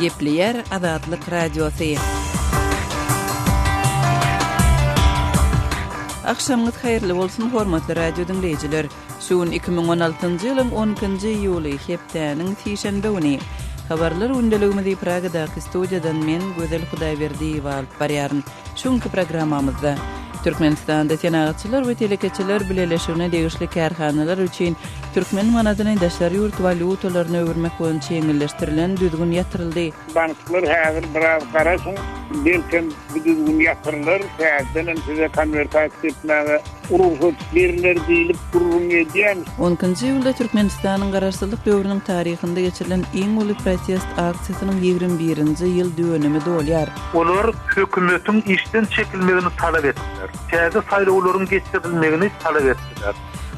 Gepleýär Azatlyk Radiosy. Agşamyňyz haýyrly bolsun, hormatly radio diňleýjiler! Şu gün 2016-njy ýylyň 12-nji iýuly, hepdäniň sişenbe güni. Habarlar gündeligimizi Pragadaky studiýadan men, Gözel Hudaýberdiýewa alyp barýaryn. Şu günki programmamyzda Türkmenistanda Senagatçylar we telekeçiler bileleşigine degişli kärhanalar üçin türkmen manadyny daşary ýurt walýutalaryna öwürmek boýunça ýeňilleşdirilen düzgün ýatyryldy. Banklar häzir biraz garaşyň, belkem bu düzgün ýatyrylar, täzedenem size konwertasiýa etmäge rugsat beriler diýlip gürrüň edýän. On ikinji iýulda Türkmenistanyň Garaşsyzlyk döwrüniň taryhynda geçirilen iň uly protest aksiýasynyň 21-nji ýyl dönümi dolýar. Olar hökümetiň işden çekilmegini talap etdiler, täze saýlawlaryň geçirilmegini talap etdiler.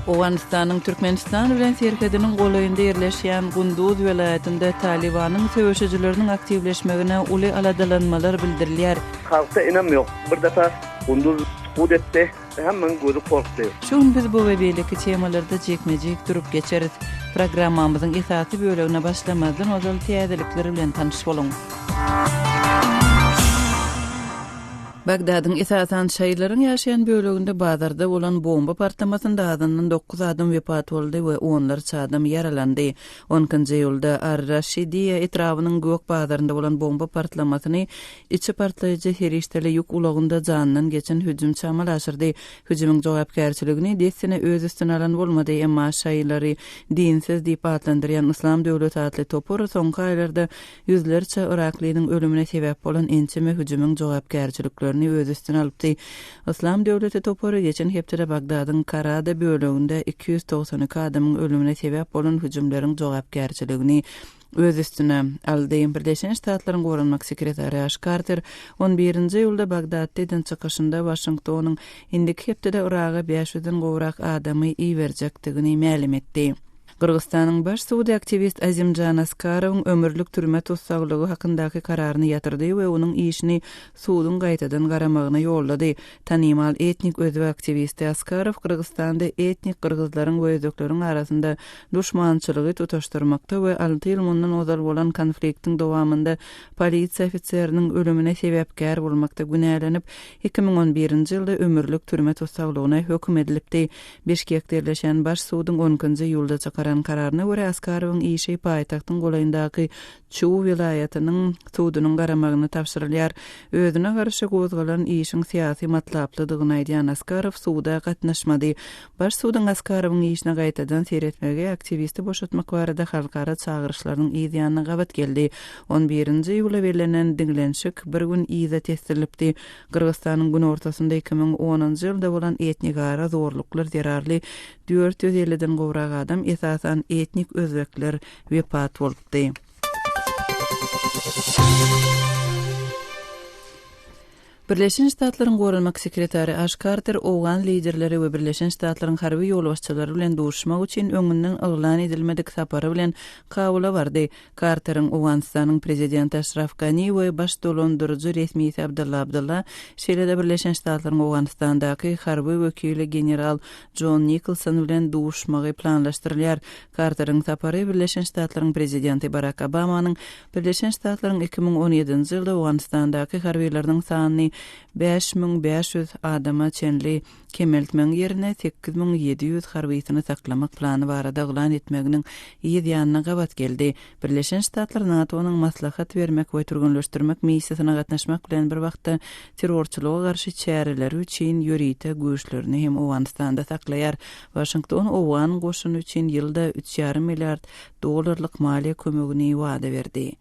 Owganystanyň Türkmenistan bilen serhediniň golaýynda ýerleşýän Gunduz welaýatynda Talybanyň söweşijileriniň aktiwleşmegine uly aladalanmalar bildirilýär. Halkda ynam ýok. Bir defa Gunduz sukut etdi. Hemmäň gözi korkdy. Şu gün biz bu we beýleki temalarda jikme-jik durup geçeris. Programmamyzyň esasy bölegine başlamazdan ozal täzelikler bilen tanyş boluň. Bagdadyň esasan şaýylaryň ýaşaýan böleginde bazarda bolan bomba partlamasynda azyndan dokuz adam wepat boldy we onlarça adam ýaralandy. On ikinji iýulda Ar-Raşidiýa etrabynyň gök bazarynda bolan bomba partlamasyny Içi partlaýjy serişdeli ýük ulagynda janyndan geçen hüjümçi amala aşyrdy. Hüjümiň jogapkärçiligini dessine öz üstüne alan bolmady, emma şaýylary dinsiz diýip atlandyrýan Yslam döwleti atly topar soňky aýlarda ýüzlerçe yraklynyň ölümine sebäp bolan ençeme hüjümiň jogapkärçiliklerini öz üstüne alypdy. Yslam döwleti topary geçen hepdede Bagdadyň Karada böleginde 292 adamyň ölümine sebäp bolan hüjümleriň jogapkärçiligini öz üstüne aldy. Birleşen Ştatlaryň Goranmak sekretary Aş Karter on birinji iýulda Bagdatda eden çykyşynda Waşingtonyň indiki hepdede Yraga bäş ýüzden gowrak adamy iberjekdigini mälim etdi. Gyrgyzystanyň baş sudy aktiwist Azimjan Askarowyň ömürlik türme tussaglygy hakyndaky kararyny ýatyrdy we onuň işini suduň gaýtadan garamagyna ýollady. Tanymal etnik özbek aktiwisti Askarow Gyrgyzystanda etnik gyrgyzlaryň we özbekleriň arasynda duşmançylygy tutaşdyrmakda we alty ýyl mundan ozal bolan konfliktiň dowamynda polisiýa ofiseriniň ölümine sebäpkär bolmakda günälenip, 2011-nji ýylda ömürlik türme tussaglygyna höküm edilipdi. Bişkekde ýerleşýän Baş suduň on ikinji iýulda çykaran kararyna görä, Askarowyň işi paýtagtyň golaýyndaky Çu welaýatynyň sudunyň garamagyna tabşyrylýar. Özüne garşy gozgalan işiň syýasy matlaplydygyny aýdýan Askarow suda gatnaşmady. Baş suduň Askarowyň işine gaýtadan seretmegi aktiwisti boşatmak barada halkara çagyryşlarynyň yz ýanyna gabat geldi. On birinji iýula bellenen diňlenişik bir gün yza tesdirilipdi. Gyrgyzystanyň günortasynda 2010-njy ýylda bolan etnigara zorluklar zerarly 450-den gowrak adam, esasan etnik özbekler wepat bolupdy. Birleşen Ştatlaryň Goranmak sekretary Aş Karter owgan liderleri we Birleşen Ştatlaryň harby ýolbaşçylary bilen duşuşmak üçin öňünden yglan edilmedik sapary bilen Kabula bardy. Karteriň Owganystanyň prezidenti Aşraf Gani we baş dolandyryjy resmisi Abdylla Abdylla, şeýle-de Birleşen Ştatlaryň Owganystandaky harby wekili general Jon Nikolson bilen duşuşmagy planlaşdyrylýar. Karteriň sapary Birleşen Ştatlaryň prezidenti Barak Obamanyň Birleşen Ştatlaryň 2017-nji ýylda Owganystandaky harbylarynyň sanyny 5500 adama çenli kemeltmegiň ýerine 8700 harbysyny saklamak plany barada yglan etmeginiň yz ýanyna gabat geldi. Birleşen Ştatlar NATO-nyň maslahat bermek we türgenleşdirmek missiýasyna gatnaşmak bilen bir wagtda terrorçylyga garşy çäreleri üçin ýörite güýçlerini hem Owganystanda saklaýar. Waşington owgan goşuny üçin ýylda üç ýarym milliard dollarlyk maliýe kömegini wada berdi.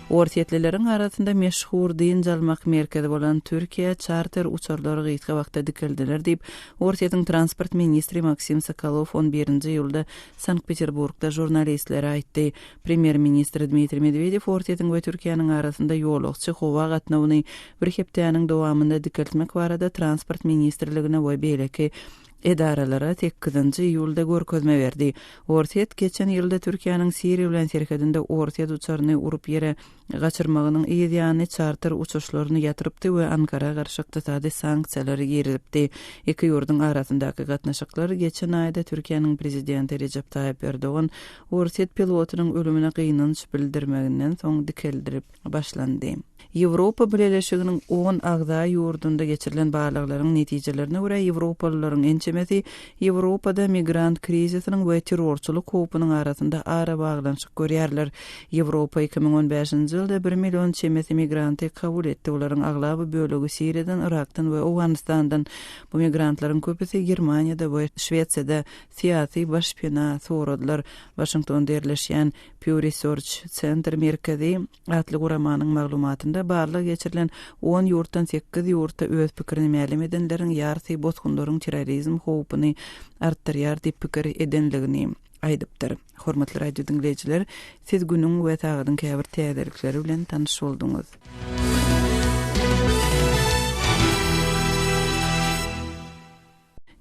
Orsýetlileriň arasynda meşhur dynç almak merkezi bolan Türkiýä çarter uçarlary gysga wagtda dikeldiler diýip, Orsýetiň transport ministri Maksim Sokolow on birinji iýulda Sankt-Peterburgda žurnalistlere aýtdy. Premýer-ministr Dmitriý Medwedew Orsýetiň we Türkiýäniň arasynda ýolagçy howa gatnawyny bir hepdäniň dowamynda dikeltmek barada Transport ministrligine we beýleki. edaralara sekizinji iýulda görkezme berdi. Orsýet geçen ýylda Türkiýäniň Siriýa bilen serhedinde orsýet uçaryny urup ýere gaçyrmagynyň yz ýany çarter uçuşlaryny ýatyrypdy we Ankara garşy ykdysady sanksiýalary girizipdi. Iki ýurduň arasyndaky gatnaşyklar geçen aýda Türkiýäniň prezidenti Rejep Taýyp Erdogan orsýet pilotynyň ölümine gynanç bildirmeginden soň dikeldilip başlandy. Ýewropa Bileleşiginiň on agza ýurdunda geçirilen barlaglaryň netijelerine görä, ýewropalylaryň ençemesi Ýewropada migrant krizisiniň we terrorçylyk howpunyň arasynda arabaglanyşyk görýärler. Ýewropa 2015-nji ýylda bir million çemesi migranty kabul etdi, olaryň aglaba bölegi Siriýadan, Yrakdan we Owganystandan. Bu migrantlaryň köpüsi Germaniýada we Şwesiýada syýasy başpena soradylar. Waşingtonda ýerleşýän Pew Research Center merkezi atly guramanyň maglumatynda barlag geçirilen on ýurtdan sekiz ýurtda öz pikirini mälim edenleriň ýarysy bosgunlaryň terrorizm howpuny artdyrýar diýip pikir edenligini aýdypdyr. Hormatly radio diňleýjiler, siz günüň we sagadyň käbir täzelikleri bilen tanyş bolduňyz.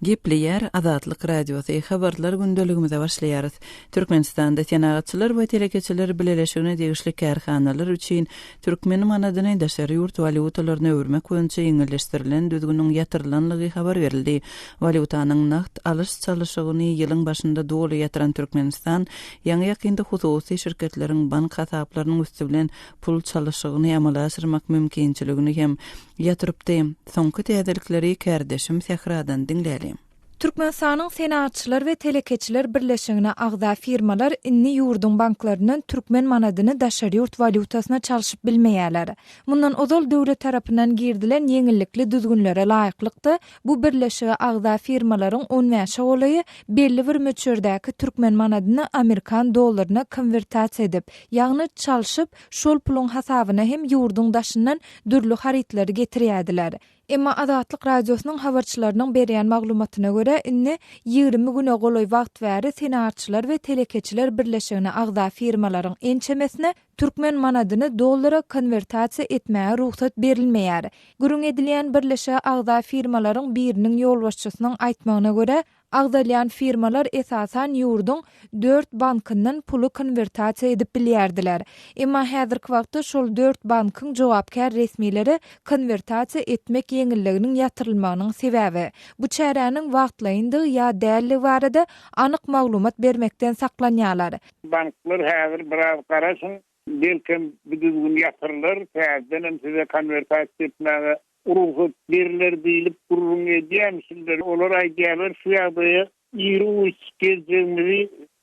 Gepleýär Azatlyk Radiosy, Habarlar gündeligimize başlaýarys. Türkmenistanda Senagatçylar we telekeçiler bileleşigine degişli kärhanalar üçin türkmen manadyny daşary ýurt walýutalaryna öwürmek boýunça ýeňilleşdirilen düzgüniň ýatyrylanlygy habar berildi. Walýutanyň nagt alyş-çalyşygyny ýylyň başynda doly ýatyran Türkmenistan ýaňy-ýakynda hususy şirketleriň bank hasaplarynyň üsti bilen pul çalyşygyny amala aşyrmak mümkinçiligini hem ýatyrypdy. Soňky täzelikleri kärdeşim Sähradan diňläliň. Türkmenistanyň Senagatçylar we telekeçiler birleşigine agza firmalar indi ýurduň banklaryndan türkmen manadyny daşary ýurt walýutasyna çalşyp bilmeýärler. Mundan ozal döwlet tarapyndan girizilen ýeňillikli düzgünlere laýyklykda, bu birleşige agza firmalaryň on bäşe golaýy belli bir möçberdäki türkmen manadyny amerikan dollaryna konwertasiýa edip, ýagny çalşyp, şol puluň hasabyna hem ýurduň daşyndan dürli harytlary getirýärdiler. Emma Azatlyk Radiosynyň habarçylarynyň berýän maglumatyna görä, indi 20 güne golaý wagt bäri Senagatçylar we telekeçiler birleşigine agza firmalaryň ençemesine türkmen manadyny dollara konwertasiýa etmäge rugsat berilmeýär. Gürrüň edilýän birleşige agza firmalaryň biriniň ýolbaşçysynyň aýtmagyna görä, Agzalýan firmalar esasan ýurduň dört bankyndan puly konwertasiýa edip bilýärdiler. Emma häzirki wagtda şol dört bankyň jogapkär resmileri konwertasiýa etmek ýeňilliginiň ýatyrylmagynyň sebäbi, bu çäräniň wagtlaýyndygy ýa däldigi barada anyk maglumat bermekden saklanýarlar. Banklar häzir biraz garaşyň, belkem bu düzgün ýatyrylar, täzedenem size konwertasiýa etmäge Rugsat beriler diýlip gürrüň edýärmişinler. Olar aýdýarlar, şu ýagdaýa iru-giç geljegimizi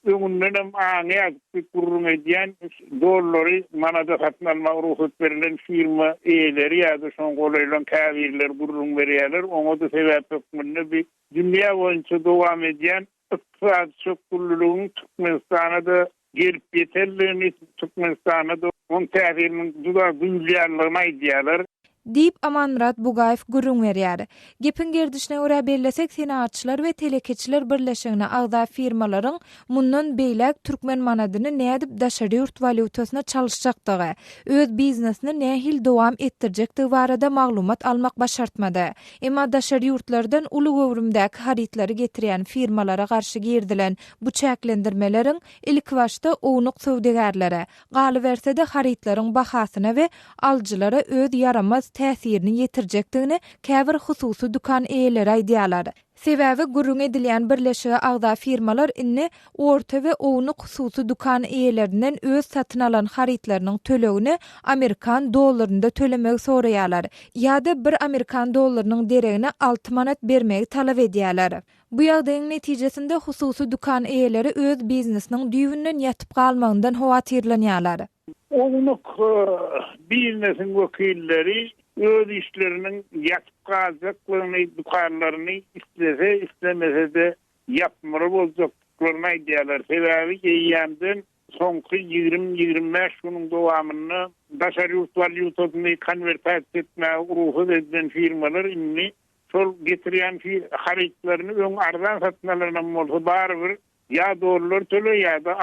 öňündenem aňýardyk diýip gürrüň edýän dollary manada satyn almaga rugsat berlen firma eýeleri ýa-da şoňa golaýlan käbirleri gürrüň berýärler. Oňa-da sebäp hökmünde bi dünýä boýunça dowam edýän ykdysady çökgünliligiň Türkmenistana-da gelip ýetendigini, Türkmenistanda-da onuň täsiriniň juda duýulýandygyny aýdýarlar. Diýip, Amanmyrat Bugaýew gürrüň berýär. Gepiň gerdişine görä bellesek, Senagatçylar we telekeçiler birleşigine agza firmalaryň mundan beýläk türkmen manadyny nädip daşary ýurt walýutasyna çalyşjakdygy, öz biznesini nähili dowam etdirjekdigi barada maglumat almak başartmady. Emma daşary ýurtlardan uly göwrümdäki harytlary getirýän firmalara garşy girizilen bu çäklendirmeleriň ilkibaşda ownuk söwdagärlere, galyberse-de harytlaryň bahasyna we alyjylara öz ýaramaz täsirini ýetirjekdigini käbir hususy dükan eýeleri aýdýarlar. Sebäbi gürrüň edilýän birleşige agza firmalar indi orta we ownuk hususy dükan eýelerinden öz satyn alan harytlarynyň tölegini amerikan dollarynda tölemegi soraýarlar ýa-da bir amerikan dollarynyň deregine alty manat bermegi talap edýärler. Bu ýagdaýyň netijesinde hususy dükan eýeleri öz biznesiniň düýbünden ýatyp galmagyndan howatyrlanýarlar. Ownuk biznesiň wekilleri öz işleriniň ýatyp galjaklygyny, dükanlaryny islese, islemese-de ýapmaly boljakdyklaryny aýdýarlar. Sebäbi eýýämden soňky ýigrimi-ýigrimi bäş günüň dowamynda daşary ýurt walýutasyny konwertasiýa etmäge rugsat edilen firmalar indi Şol getirýän harytlaryny öň arzan satyn alanam bolsa barybir ýa dollar töle ýa-da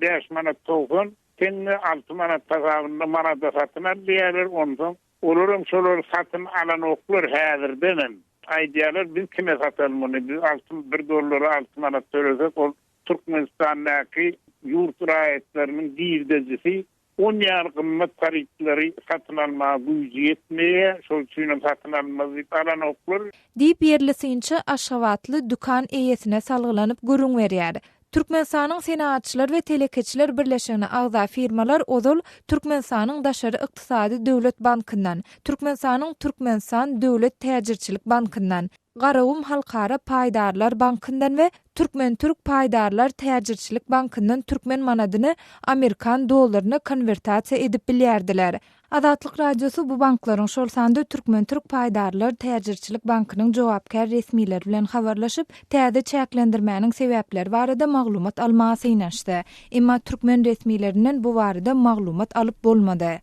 bäş manat 90 teňňe alty manat hasabynda manada satyn al diýýärler onsoň olaram şolary satyn alanoklar häzirdenem. Aýdýarlar, biz kime sataly muny, biz altyn bir dollara alty manat tölesek, ol Türkmenistandaky ýurt raýatlarynyň girdejisi on ýaly gymmat harytlary satyn almaga güýji ýetmeýär, şol üçinem satyn almaz diýip alanoklar. Diýip, ýerli synçy aşgabatly dükan eýesine salgylanyp gürrüň berýär. Türkmenistanyň Senagatçylar we telekeçiler birleşigine agza firmalar ozal Türkmenistanyň Daşary ykdysady döwlet bankyndan, Türkmenistanyň Türkmenistan döwlet täjirçilik bankyndan, Garagum halkara paýdarlar bankyndan we Türkmen-türk paýdarlar täjirçilik bankyndan türkmen manadyny amerikan dollaryna konwertasiýa edip bilýärdiler. Azatlyk Radiosy bu banklaryň, şol sanda Türkmen-türk paýdarlar täjirçilik bankynyň jogapkär resmileri bilen habarlaşyp, täze çäklendirmäniň sebäpleri barada maglumat almaga synanyşdy. Emma türkmen resmilerinden bu barada maglumat alyp bolmady.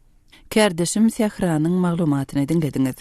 Kärdeşim Sähranyň maglumatyny diňlediňiz.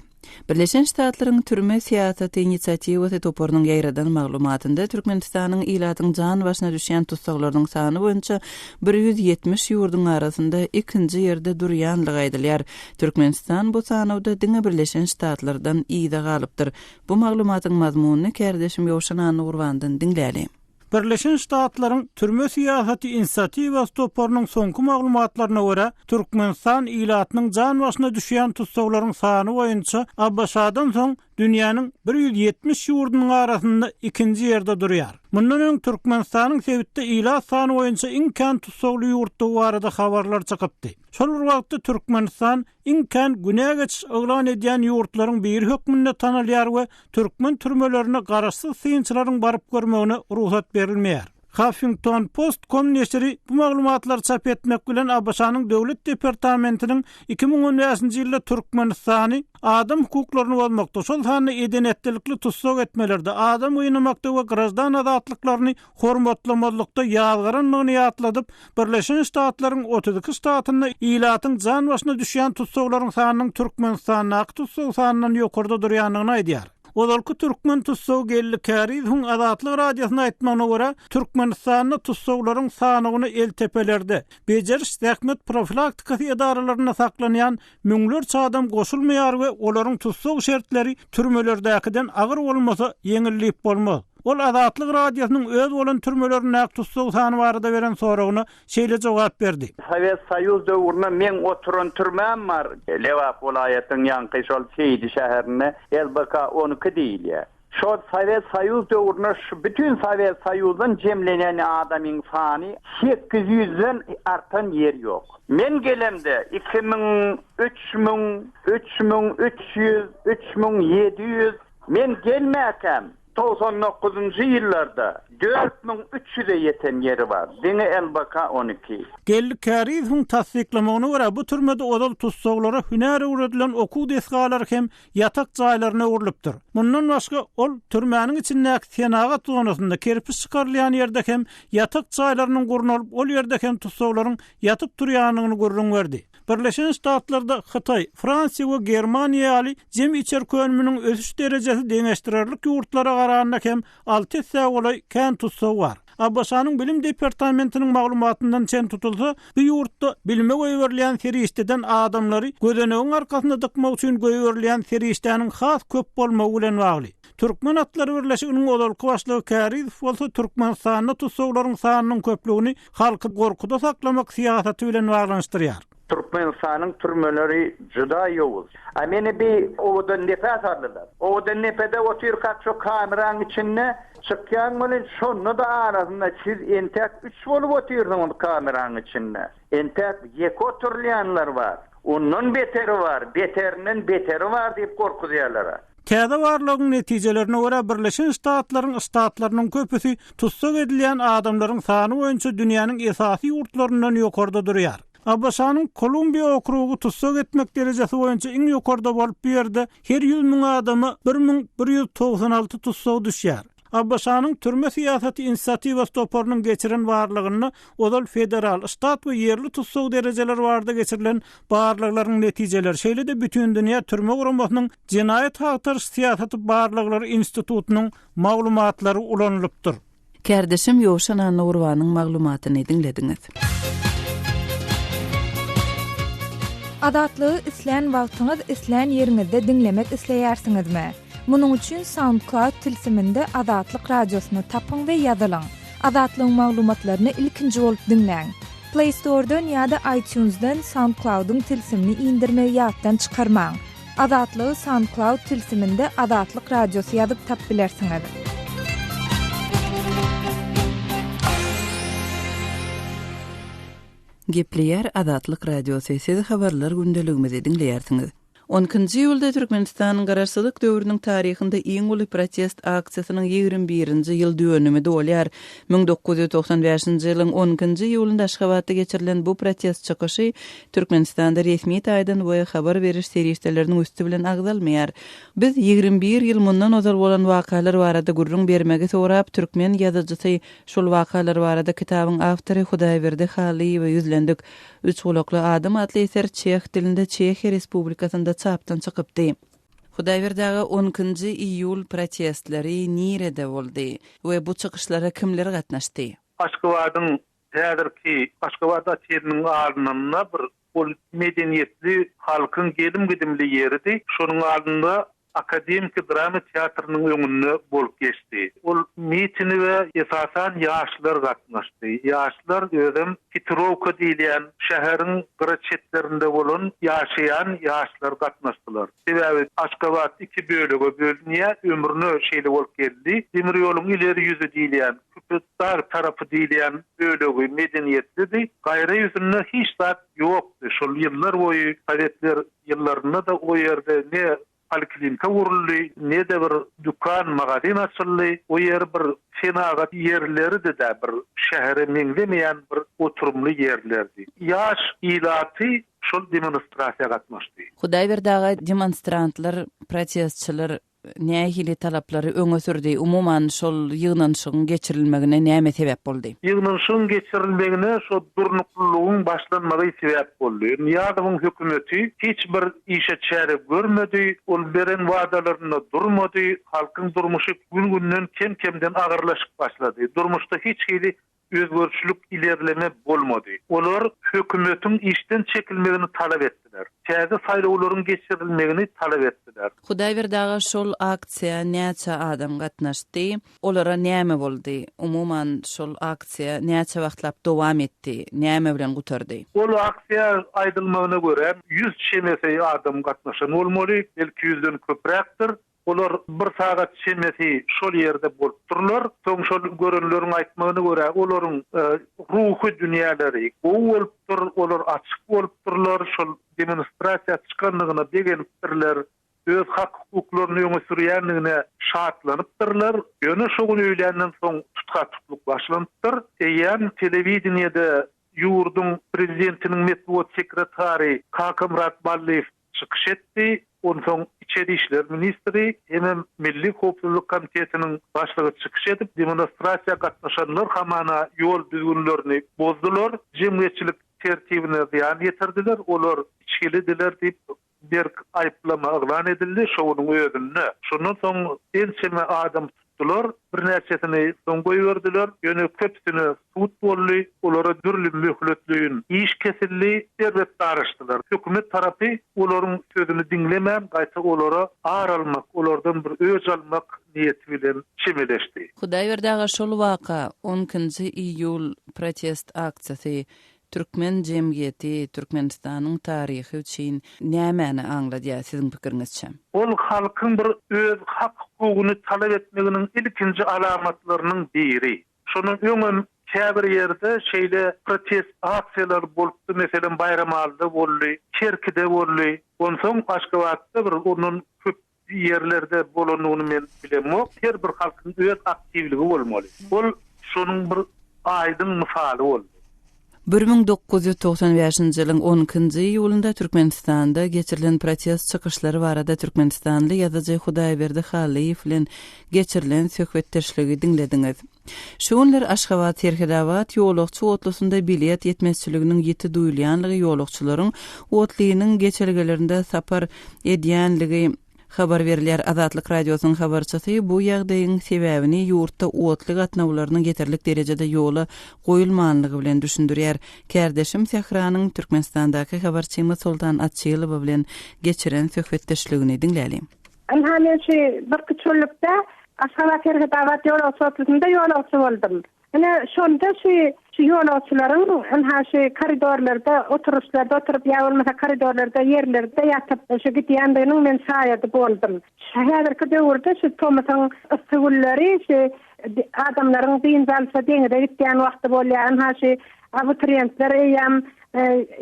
Birleşen Ştatlaryň Türme syýasaty inisiatiwasy toparynyň ýaýradan maglumatynda Türkmenistanyň ilatyň jan başyna düşýän tussaglarynyň sany boýunça 170 ýurduň arasynda ikinji ýerde durýanlygy aýdylýar. Türkmenistan bu sanawda diňe Birleşen Ştatlardan yza galypdyr. Bu maglumatyň mazmunyny kärdeşim Ýowşan Annagurbandan diňläli. Birleşen Ştatlaryň Türme syýasaty inisiatiwasy toparynyň soňky maglumatlaryna görä, Türkmenistan ilatynyň jan başyna düşýän tussaglaryň sany boýunça ABŞ-dan soň dünýäniň 170 ýurdunyň arasynda ikinji ýerde durýar. Mundan öň Türkmenistanyň sebitde ilat sany boýunça iň kän tussagly ýurtdugy barada habarlar çykypdy. Şol bir wagtda Türkmenistan iň kän günä geçiş yglan edýän ýurtlaryň biri hökmünde tanalýar we türkmen türmelerine garaşsyz synçylaryň baryp görmegine rugsat berilmeýär. Huffington Post com neşiri bu maglumatlary çap etmek bilen ABŞ-nyň Döwlet departamentiniň 2015-nji ýylda Türkmenistany adam hukuklaryny bozmakda, şol sanda eden-etdilikli tussag etmelerde, adam gynamakda we graždan azatlyklaryny hormatlamazlykda ýazgarandygyny ýatladyp, Birleşen Ştatlaryň 32 ştatynda ilatyň jan başyna düşýän tussaglaryň sanynyň Türkmenistandaky tussag sanyndan ýokarda durýandygyny aýdýar. Ozalky türkmen tussagy Geldi Kärizowyň Azatlyk Radiosyna aýtmagyna görä, Türkmenistanda tussaglaryň sanawyna eltepelerde, bejeriş-zähmet profilaktikasy edaralarynda saklanýan müňlerçe adam goşulmaýar we olaryň tussag şertleri türmelerdäkiden agyr bolmasa, ýeňil diýip bolmaz. Ol Azatlyk Radiosynyň öz bolan türmelerindäki tussag sany barada beren soragyna şeýle jogap berdi. Sowet Soýuz döwründe meň oturan türmäm bar. Lebap welaýatynyň ýaňky şol Seýdi şäherinde LBK 12 diýilýär. Şol Sowet Soýuz döwründe şu bütin Sowet Soýuzdan jemlenen adamyň sany 800-den artan ýeri ýok. Men gelemde 2000, 3000, 3300, 3700, men gelmäkäm 99-njy ýyllarda 4300-e ýeten ýeri bar, diňe LBK 12. Geldi Kärizowyň tassyklamagyna görä, bu türmede ozal tussaglara hünär öwredilen okuw desgalary hem ýatak jaýlaryna öwrülipdir. Mundan başga, ol türmäniň içindäki senagat zonasynda kerpiç çykarylýan ýerde hem ýatak jaýlarynyň gurnalyp, ol ýerde hem tussaglaryň ýatyp-turýandygyny gürrüň berdi. Birleşen Ştatlarda Hytaý, Fransiýa we Germaniýa ýaly jemi içerki önüminiň ösüş derejesi deňeşdirerlik ýurtlara garanda hem alty essä golaý kän tussag bar. ABŞ-nyň Bilim departamentiniň maglumatyndan çen tutulsa, bu ýurtda bilime goýberilýän serişdeden adamlary gözenegiň arkasynda dykmak üçin goýberilýän serişdäniň has köp bolmagy bilen bagly. Türkmen atlary birleşiginiň ozalky başlygy Kärizow bolsa Türkmenistanda tussaglaryň sanynyň köplügini halky gorkuda saklamak syýasaty bilen baglanyşdyrýar. Türkmenistanyň türmeleri juda ýowuz. A meni bi Owadandepä saldylar. Owadandepede otyrkak şo kameraň içinde çykýaň welin şonda-da arasynda siz entäk üç bolup otyrsyňyz kameraň içinde. Entäk ýeke oturylýanlar bar. Ondan beteri bar, beterinden beteri bar diýip gorkuzýarlar-a. Täze barlagyň netijelerine görä, Birleşen Ştatlaryň ştatlarynyň köpüsi tussag edilýän adamlaryň sany boýunça dünýäniň esasy ýurtlaryndan ýokarda durýar. ABŞ-nyň Kolumbiýa okrugy tussag etmek derejesi boýunça iň ýokarda bolup, bu ýerde her 100 müň adama 1196 tussag düşýär. ABŞ-nyň Türme syýasaty inisiatiwasy toparynyň geçiren barlagynda ozal federal, ştat we ýerli tussag derejeleri barada geçirilen barlaglaryň netijeleri, şeýle-de Bütindünýä türme guramasynyň Jenaýat agtaryş syýasaty barlaglary institutynyň maglumatlary ulanylypdyr. Kärdeşim Ýowşan Annagurbanyň maglumatyny diňlediňiz. Azatlygy islän wagtyňyz, islän ýeriňizde diňlemek isleýärsiňizmi? Munuň üçin SoundCloud tilsiminde Azatlyk Radiosyny tapyň we ýazylyň. Azatlygyň maglumatlaryny ilkinji bolup diňläň. Play Store-dan ýa-da iTunes-dan SoundCloud-yň tilsimini indirmegi ýatdan çykarmaň. Azatlygy SoundCloud tilsiminde Azatlyk Radiosy ýazyp tap bilersiňiz. Gepleýär Azatlyk Radiosy, siz habarlar gündeligimizi diňleýärsiňiz. On ikinji iýulda Türkmenistanyň Garaşsyzlyk döwrüniň taryhynda iň uly protest aksiýasynyň 21-nji ýyl dönümi dolýar. 1995-nji ýylyň on ikinji iýulynda Aşgabatda geçirilen bu protest çykyşy Türkmenistanda resmi taýdan we habar beriş serişdeleriniň üsti bilen agzalmaýar. Biz 21 ýyl mundan ozal bolan wakalar barada gürrüň bermegi sorap, türkmen ýazyjysy, şol wakalar barada kitabyň awtory Hudaýberdi Hallyýewe ýüzlendik. Üç gulakly adam atly eser çeh dilinde Çehiýa Respublikasynda çapdan çykypdy. Hudaýberdi aga on ikinji iýul protestleri nirede boldy we bu çykyşlara kimler gatnaşdy? Aşgabadyň häzirki Aşgabat oteliniň alnynda bir ol medeniýetli halkyň gelim-gidimli ýeridi. Şonuň alnynda Akademiki drama teatrynyň öňünde bolup geçdi. Ol mitinige esasan ýaşlar gatnaşdy. Ýaşlar özem Hitrowka diýilýän şäheriň gyra çetlerinde bolan ýaşaýan ýaşlar gatnaşdylar. Sebäbi Aşgabat iki bölege bölünýär, ömrüne şeýle bolup geldi. Demir ýoluň ileri ýüzi diýilýän, Köpetdag tarapy diýilýän bölegi medeniýetlidi. Gaýra ýüzünde hiç zat ýokdy. Şol ýyllar boýy sowetler ýyllarynda-da o ýerde ne poliklinika guruldy, ne-de bir dükan, magazin açyldy. O ýer bir senagat ýerleridi-dä, bir şähere meňzemeýän bir oturymly ýerlerdi. Ýaş ilaty şol demonstrasiýa gatnaşdy. Hudaýberdi aga, demonstrantlar, protestçiler nähili talaplary öňe sürdi? Umuman, şol ýygnanyşygyň geçirilmegine näme sebäp boldy? Ýygnanyşygyň geçirilmegine şo durnuklylygyň başlanmagy sebäp boldy. Nyýazowyň hökümeti hiç bir işe çäre görmedi, ol beren wadalarynda durmady, halkyň durmuşy gün-günden kem-kemden agyrlaşyp başlady. Durmuşda hiç hili özgerişlik, ilerleme bolmady. Olar hökümetiň işden çekilmegini talap etdiler. Täze saýlawlaryň geçirilmegini talap etdiler. Hudaýberdi aga şol aksiýa näçe adam gatnaşdy? Olara näme boldy? Umuman şol aksiýa näçe wagtlap dowam etdi? Näme bilen gutardy? Ol aksiýa aýdylmagyna görä ýüz çemesi adam gatnaşan bolmaly, belki ýüzden köpräkdir. Olar bir sagat çemesi şol ýerde bolupdyrlar. Soň şol görenleriň aýtmagyna görä, olaryň ruhy dünýäleri gowy bolupdyr, olar açyk bolupdyrlar, şol demonstrasiýa çykandygyna begenipdirler, öz hak-hukuklaryny öňe sürýändigine şatlanypdyrlar. Ýöne şo gün öýländen soň tutha-tutluk başlanypdyr. Eýýäm telewideniýede ýurduň prezidentiniň metbugat sekretary Kakamyrat Ballyýew çykyş etdi. Onsoň içeri işler ministri hemem Milli howpsuzlyk komitetiniň başlygy çykyş edip, demonstrasiýa gatnaşanlar hamana ýol düzgünlerini bozdular, jemgyýetçilik tertibine zyýan ýetirdiler, olar içgilidiler diýip, berk aýyplama yglan edildi şo günüň özünde. Şondan soň ençeme adam tutdular, birnäçesini soň goýberdiler, ýöne köpüsine sud boldy, olara dürli möhletleýin iş kesildi, erbet daraşdylar. Hökümet tarapy olaryň sözüni diňlemän, gaýta olara ar almak, olardan bir öç almak niýeti bilen çemeleşdi. Hudaýberdi aga şol waka, on ikinji iýul protest aksiýasy Türkmen jemgyýeti, Türkmenistanyň taryhy üçin nämäni aňladýar siziň pikiriňizçe? Ol halkyň bir öz hak-hukugyny talap etmeginiň ilkinji alamatlarynyň biri. Şondan öňem käbir ýerde şeýle protest aksiýalary bolupdy, meselem, Baýramalyda boldy, Kerkide boldy. Onsoň Aşgabatda bir ondan köp ýerlerde bolandygyny men bilemok. Her bir halkyň öz aktiwligi bolmaly. Ol şonuň bir aýdyň mysaly boldy. 1995-nji ýylyň on ikinji iýulynda Türkmenistanda geçirilen protest çykyşlary barada türkmenistanly ýazyjy Hudaýberdi Hallyýew bilen geçirilen söhbetdeşligi diňlediňiz. Şu günler Aşgabat-Serhetabat ýolagçy otlusynda bilet ýetmezçiliginiň ýiti duýulýanlygy ýolagçylaryň otlynyň geçelgelerinde sapar edýänligi habar berilýär. Azatlyk Radiosynyň habarçysy bu ýagdaýyň sebäbini ýurtda otly gatnawlarynyň ýeterlik derejede ýola goýulmanlygy bilen düşündirýär. Kärdeşim Sähranyň Türkmenistandaky habarçymyz Soltan Açylowa bilen geçiren söhbetdeşligini diňläliň. Ynha men şu birki çöllükde Aşgabat-Serhetabat ýolagçy otlusynda ýolagçy boldum. Ine, şonda şu şu ýolagçylaryň ynha şu koridorlarda, oturyşlarda oturyp ýa bolmasa koridorlarda ýerlerde ýatyp şu gidýändiginiň men şaýady boldum. Şu häzirki döwürde şu tomusyň yssy günleri şu adamlaryň dynç alşa deňize gitýän wagty bolýar. Ynha şu abituriýentler eýýäm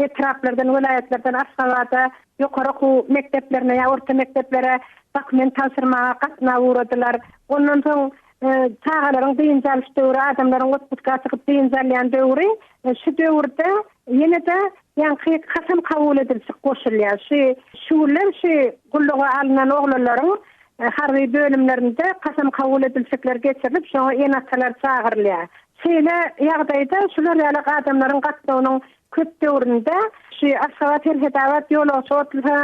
etraplardan, welaýatlardan Aşgabada ýokary okuw mekdeplerine ýa orta mekdeplere dokument tabşyrmaga gatnap ugradylar. Ondan soň çagalaryň dynç alyş döwri, adamlaryň otpuska çykyp dynç alýan döwri, şu döwürde ýene-de ýaňky kasam kabul edilişik goşulýar. Şu şu günler şu gulluga alnan oglanlaryň harby bölümlerinde kasam kabul edilişikler geçirilip, şoňa ene-atalar çagyrylýar. Şeýle ýagdaýda şular ýaly adamlaryň gatnawynyň köp döwründe şu Aşgabat-Serhetabat ýolagçy otlusy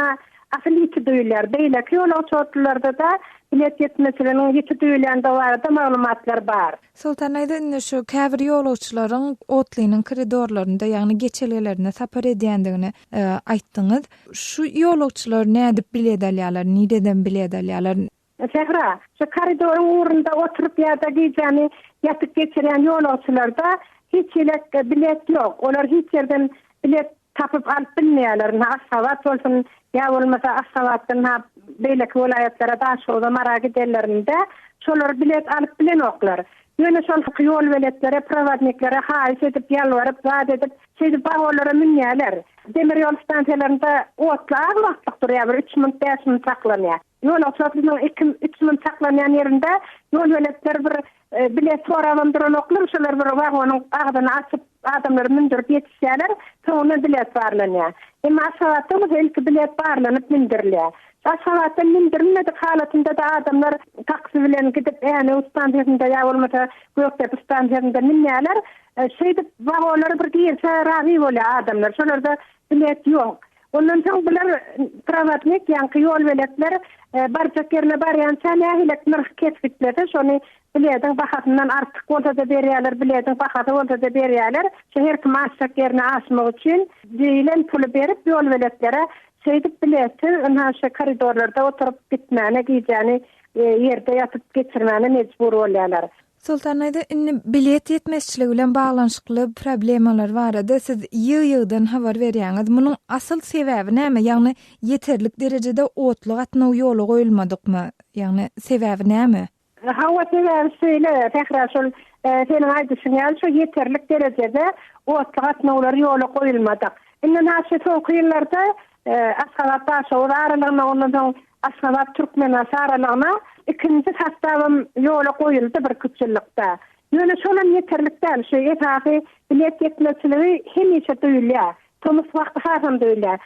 asyl ýiti duýulýar. Beýleki ýolagçy otlularda-da bilet ýetmezçiliginiň ýiti duýulýandygy barada maglumatlar bar. Soltan daýza indi şu käbir ýolagçylaryň otlynyň koridorlarynda, ýagny geçelgelerinde sapar edýändigini aýtdyňyz. Şu ýolagçylar nädip bilet alýarlar, nireden bilet alýarlar? Sähra, şu koridoryň ugrunda oturyp ýa-da gijäni ýatyp geçirýän ýolagçylarda hiç hili bilet ýok. Olar hiç ýerden bilet tapyp alyp bilmeýärler. Ynha, Aşgabat bolsun, ýa bolmasa Aşgabatdan ha beýleki welaýatlara, Daşoguza, Mara gidenlerinde şolar bilet alyp bilenoklar. Ýöne şol ýolbeletlere, prowodniklere haýyş edip, ýalbaryp, zat edip, şeýdip wagonlara münýärler. Demir ýol stansiýalarynda otly az wagtlyk durýar, bir üç minut, bäş minut saklanýar. Ýolagçy otlynyň iki, üç minut saklanýan ýerinde ýolbeletler bir bilet sorabam duranoklar, şolar bir wagonyň agzyny açyp, adamlary mündürip ýetişýärler, soňundan bilet barlanýar. Emma Aşgabatda bolsa ilki bilet barlanyp mündürilýär. Aşgabatdan mündürilmedik halatynda-da adamlar taksi bilen gidip Änew stansiýasynda ýa bolmasa Gökdepe stansiýasynda münýärler. Şeýdip wagonlara bir girse razy bolýar adamlar. Şolarda bilet ýok. Ondan soň bular prowodnik, ýaňky ýolbeletler barjak ýerine barýança nähilek nyrh kesgitlese, şony bilediň bahasyndan artyk bolsa-da berýärler, bilediň bahasy bolsa-da berýärler. Şu her kim aşjak ýerine aşmak üçin diýlen puly berip ýolbeletlere şeýdip biletsiz ynha şu koridorlarda oturyp gitmäne, gijäni ýerde ýatyp geçirmäne mejbur bolýarlar. Soltan daýza, indi bilet ýetmezçiligi bilen baglanyşykly problemalar barada siz ýygy-ýygydan habar berýäňiz. Munuň asyl sebäbi näme? Ýagny ýeterlik derejede otly gatnaw ýola goýulmadykmy? Ýagny sebäbi näme? Hawa, sebäbi şeýle, Sähra, şol seniň aýdyşyň ýaly şo ýeterlik derejede otly gatnawlar ýola goýulmadyk. Indi naşy soňky ýyllarda Aşgabat-Daşoguz aralygyna, ondan soň Aşgabat-Türkmenbaşy aralygyna ikinji sostawam ýola goýuldy birküç ýyllykda. Ýöne şolam ýeterlik däl. Şu esasy bilet ýetmezçiligi hemişe duýulýar. Tomus wagty hasam duýulýar.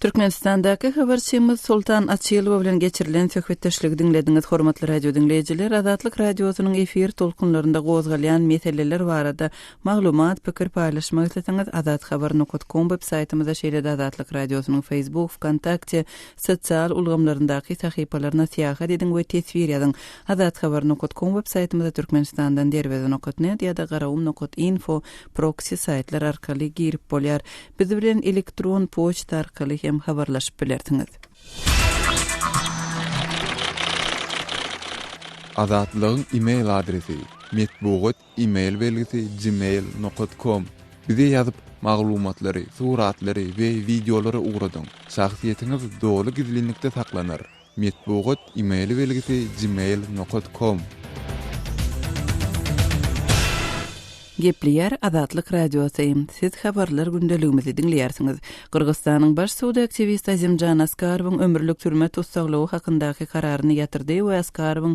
Türkmenistandaky habarçymyz Soltan Açylowa bilen geçirilen söhbetdeşligi diňlediňiz. Hormatly radio diňleýjiler, Azatlyk Radiosynyň efir tolkunlarynda gozgalýan meseleler barada Maglumat, pikir paýlaşmak isleseňiz azathabar nokat kom web saýtymyza şeýle-de Azatlyk Radiosynyň Facebook, Wkontakte sosial ulgamlaryndaky sahypalaryna syýahat ediň we teswir ýazyň. Azathabar nokat kom web saýtymyza Türkmenistandan derweze nokat net ýa-da garaum nokat info proksi saýtlar arkaly girip bolýar. Biz bilen elektron poçta arkaly hem habarlaşyp bilersiňiz. Azatlygyň e-mail adresi, metbugat E-mail belgisi gmail nokat kom Bize ýazyp, maglumatlary, suratlary we wideolary ugradyň. Şahsyýetiňiz doly gizlinlikde saklanar. Metbugat e-mail belgisi gmail nokat kom. Gepleýär Azatlyk Radiosy, Siz Habarlar gündeligimizi diňleýärsiňiz. Gyrgyzystanyň baş sudy aktiwist Azimjan Askarowyň ömürlik türme tussaglygy hakyndaky kararyny ýatyrdy we Askarowyň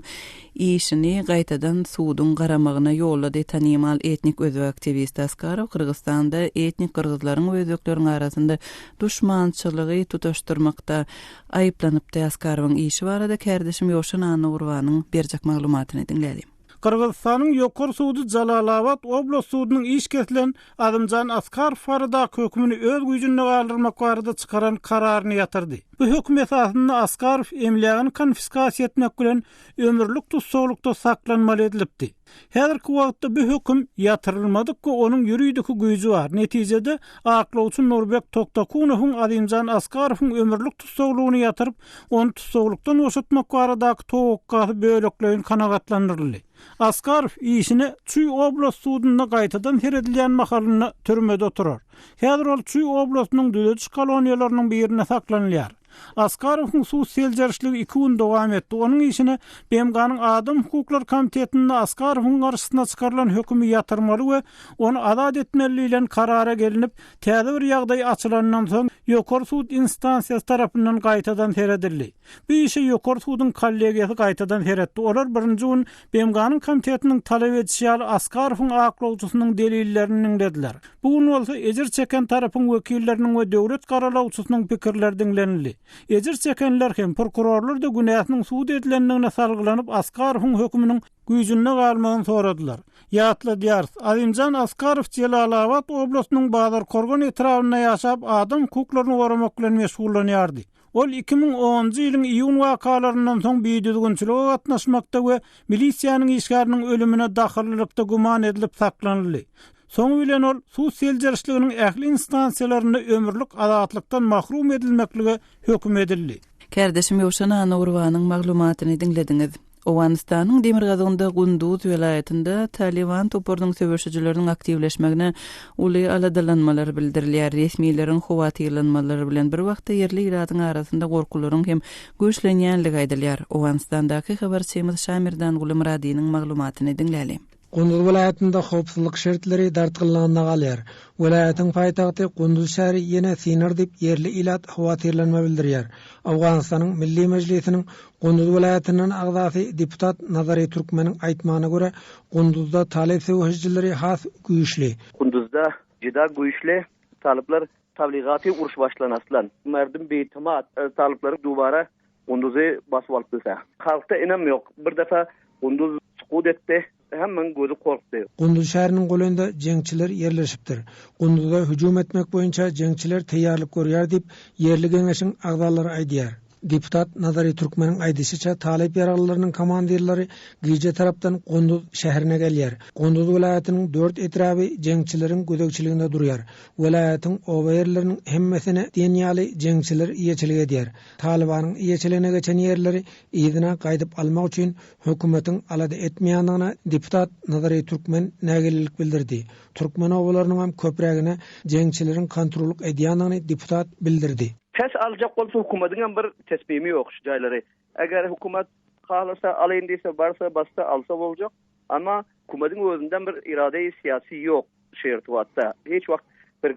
işini gaýtadan suduň garamagyna ýollady. Tanymal etnik özbek aktiwisti Askarow Gyrgyzystanda etnik gyrgyzlaryň we özbekleriň arasynda duşmançylygy tutaşdyrmakda aýyplanypdy. Askarowyň işi barada kärdeşim Ýowşan Annagurbanyň berjek maglumatyny diňläliň. Gyrgyzystanyň Ýokary sudy Jalalabat oblast sudunyň iş kesilen Azymjan Askarow baradaky hökümini öz güýjünde galdyrmak barada çykaran kararyny ýatyrdy. Bu höküm esasynda Askarow emlägini konfiskasiýa etmek bilen ömürlik tussaglykda saklanmaly edilipdi. Häzirki wagtda bu höküm ýatyrylmadyk we onuň ýuridiki güýji bar. Netijede, aklawçy Nurbek Toktakunowyň Azimjan Askarowyň ömürlik tussaglygyny ýatyryp, ony tussaglykdan boşatmak baradaky towakgasy bölekleýin kanagatlandyryldy. Askarow işine Çuý oblast sudunda gaýtadan seredilýän mahalynda türmede oturar. Häzir ol Çuý oblastynyň düzediş koloniýalarynyň birinde saklanylýar. Askarowyň sud seljerişligi iki gün dowam etdi. Onuň işine BMG-niň Adam hukuklary komitetinde Askarowyň garşysyna çykarylan hökümi ýatyrmaly we ony azat etmeli diýlen karara gelinip, täze bir ýagdaý açylandan soň, ýokary sud instansiýasy tarapyndan gaýtadan seredildi. Bu işe ýokary suduň kollegiýasy gaýtadan seretdi. Olar birinji gün BMG-niň komitetiniň talap edişi ýaly Askarowyň aklawçysynyň delillerini diňlediler. Bu gün bolsa ejir çeken tarapyň wekilleriniň we döwlet garalawçysynyň pikirleri diňlenildi. Ejir çekenler hem, prokurorlar-da günäsiniň subut edilendigine salgylanyp Askarowyň höküminiň güýjünde galmagyny soradylar. Ýatladýarys, Azimjan Askarow Jelalabat oblastynyň Bazarkorgan etrabynda ýaşap, adam hukuklaryny goramak bilen meşgullanýardy. Ol 2010-njy ýylyň iýun wakalaryndan soň bidüzgünçilige gatnaşmakda we milisiýanyň işgäriniň ölümine dahyllylykda güman edilip saklanyldy. Soňy bilen ol sud seljerişliginiň ähli instansiýalarynda ömürlik azatlykdan mahrum edilmeklige höküm edildi. Kärdeşim Ýowşan Annagurbanyň maglumatyny diňlediňiz. Owganystanyň demirgazygynda Gunduz welaýatynda Talyban toparynyň söweşijileriniň aktiwleşmegine uly aladalanmalar bildirilýär. Resmileriň howatyrlanmalary bilen bir wagtda ýerli ilatyň arasynda gorkularyň hem güýçlenýänligi aýdylýar. Owganystandaky habarçymyz Şamerdanguly Myradynyň maglumatyny diňläli. Gunduz welaýatynda howpsuzlyk şertleri dartgynlygynda galýar. Welaýatyň paýtagty Gunduz şäheri ýene synar diýip, ýerli ilat howatyrlanma bildirýär. Owganystanyň Milli Mejlisiniň Gunduz welaýatyndan agzasy deputat Nazary Türkmeniň aýtmagyna görä, Gunduzda talyp söweşijileri has güýçli. Gunduzda juda güýçli talyplar tabligaty uruş başlan aslan. Merdum biitimat talyplary dubara Gunduzy basyp alyp bilse. Halkda ynam ýok. Bir defa Gunduz sukut etdi. Hemmäň gözi korkdy. Gunduz şäheriniň golaýynda jeňçiler ýerleşipdir. Gunduza hüjüm etmek boýunça jeňçiler taýýarlyk görýär diýip, ýerli geňeşiň agzalary aýdýar. Deputat Nazary Türkmeniň aýdyşyça, talyp ýaraglylarynyň komandirleri gije tarapdan Gunduz şäherine gelýär. Gunduz welaýatynyň dört etraby jeňçileriň gözegçiliginde durýar. Welaýatyň oba ýerleriniň hemmesine diýen ýaly jeňçiler eýeçilik edýär. Talybanyň eýeçiligine geçen ýerleri yzyna gaýdyp almak üçin hökümetiň alada etmeýändigine deputat Nazary Türkmen nägilelik bildirdi. Türkmen obalarynyňam köprägine jeňçileriň kontrollyk edýändigini deputat bildirdi. Pes aljak bolsa hökümetiňem bir tesmimi ýok şu jaýlary. Eger hökümet halasa alaýyn diýse barsa bassa alsa boljak. Emma hökümetiň özünden bir irade-i syýasy ýok şu irtibatda. Hiç wagt bir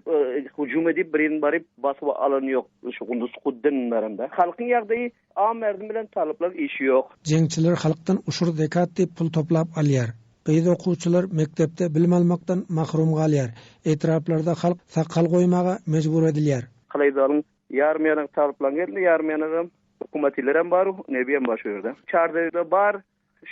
hüjüm edip birini baryp basyp alany ýok şu Gunduz Kudden baranda. Halkyň ýagdaýy am merdim bilen talyplaryň işi ýok. Jeňçiler halkdan uşur zekat diýip pul toplap alýar. Gyz okuwçylar mekdepde bilim almakdan mahrum galýar. Etraplarda halk sakgal goýmaga mejbur edilýär. Kalaýzalyň ýarym ýanagy talyplaryň elinde ýarym ýanagam hökümetilerem bar, nebiyem bar şu ýerde. Çardeýde bar,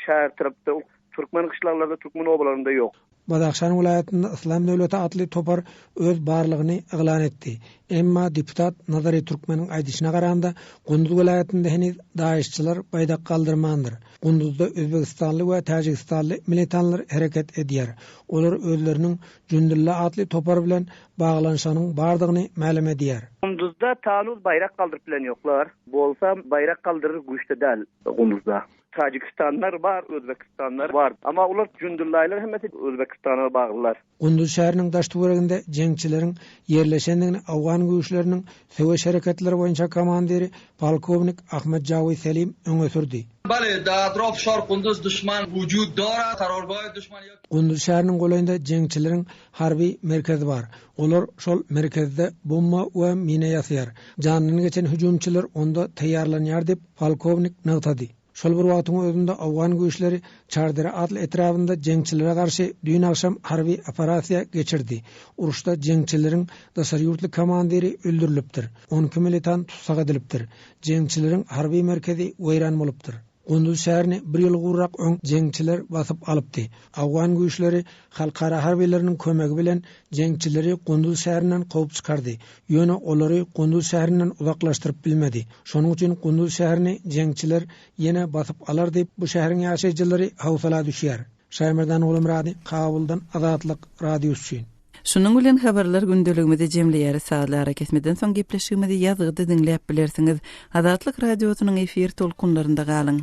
Şäher tarapda türkmen gyşlaglarda, türkmen obalarynda ýok. Badahşan welaýatynda Yslam döwleti atly topar öz barlygyny yglan etdi. Emma deputat Nazary Türkmeniň aýdyşyna garanda, Gunduz welaýatynda heniz daişçiler baýdak galdyrmandyr. Gunduzda özbegistanly we täjigistanly militanlar hereket edýär. Olar özleriniň Jündulla atly topar bilen baglanyşygynyň bardygyny mälim edýär. Gunduzda tanuz baýrak galdyryp bilen ýoklar. Bolsa baýrak galdyryr güýçde däl Gunduzda. Tajikistanlar bar, Özbekistanlar bar. Amma olar Jündullaýlar hemmesi Özbekistana baglylar. Gunduz şäheriniň daş-töwereginde jeňçileriň ýerleşendigini owgan güýçleriniň söweş hereketleri boýunça komandiri polkownik Ahmed Jawi Selim öňe sürdi. Bale, dar atrof şar Kunduz duşman wujud dora, karargahi duşman ýok. Gunduz şäheriniň golaýynda jeňçileriň harby merkezi bar. Olar şol merkezde bomba we mina ýasaýar. Janyndan geçen hüjümçiler onda taýýarlanýar diýip, polkownik nygtady. Şol bir wagtyň özünde owgan güýçleri Çardere atly etrabynda jeňçilere garşy düýn agşam harby operasiýa geçirdi. Uruşda jeňçileriň daşary ýurtly komandiri öldürilipdir, 12 militant tussag edilipdir. Jeňçileriň harby merkezi weýran bolupdyr. Gunduz şäherini bir ýyl gowrak öň jeňçiler basyp alypdy. Owgan güýçleri halkara harbylarynyň kömegi bilen jeňçileri Gunduz şäherinden kowup çykardy. Ýöne olary Gunduz şäherinden uzaklaşdyryp bilmedi. Şonuň üçin Gunduz şäherini jeňçiler ýene basyp alar diýip, bu şäheriň ýaşaýjylary howsala düşýär. Şaýmerdan Gulumyrady, Kabuldan Azatlyk Radiosy üçin. Şunuň bilen habarlar gündeligimizi jemleýäris. Sazly arakesmeden soň gepleşigimizi ýazgyda diňläp bilersiňiz. Azatlyk Radiosynyň efir tolkunlarynda galyň.